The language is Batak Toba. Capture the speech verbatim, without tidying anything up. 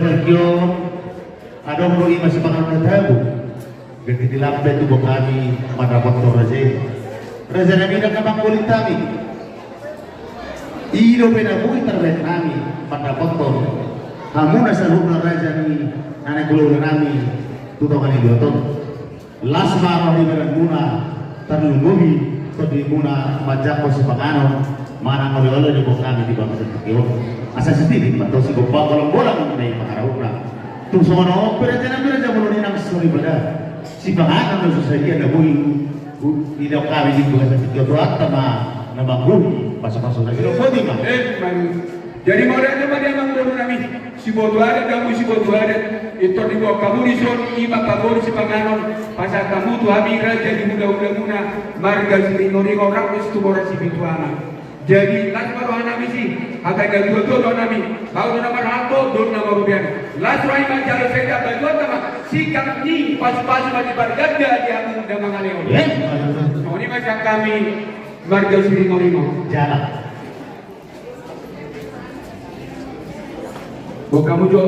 Tingki on adong do i ma sipanganon na tabo. Ganti ni lampe tu boan hami mandapothon raja i. Raja nami, ndang na manggolit hami. I dope na boi tarbahen nami mandapothon hamuna saluhutna raja ni na naeng hulahula nami tu tonga ni luat on. Las ma roha ni badanmuna, tarlumobi tondimuna manjangkon sipanganon manang olehole ni boan hami di bagasan tingki on. Asa sititik ma tong sigompa bolangbolang na i pangarahutna. Tung songon on pe raja nami, raja bolon i nang soripada. Sipanganon na so sadia na boi didok hami di bagasan tingki on, Tuhanta ma na manggohi pasupasuna. Boti ma. Jadi mauliate ma di amang boru nami, siboto adat, hamu siboto adat, pintor diboan hamu dison, i ma panggohi sipanganon, pasahat hamu tu hami raja ni hulahulamuna marga Siringoringo, rap do tu boras Sipitu Ama. Jadi las ma roha nami, si hata ni natuatua do nami, baoa do na marhalto, dohot na marubean. Las roha i manjalo saida, batuanta ma, sikkang ni pasupasu ma di parganda di hamu na mangalehon. Songon i ma sian hami marga Siringoringo. Jala. Boan hamu jo.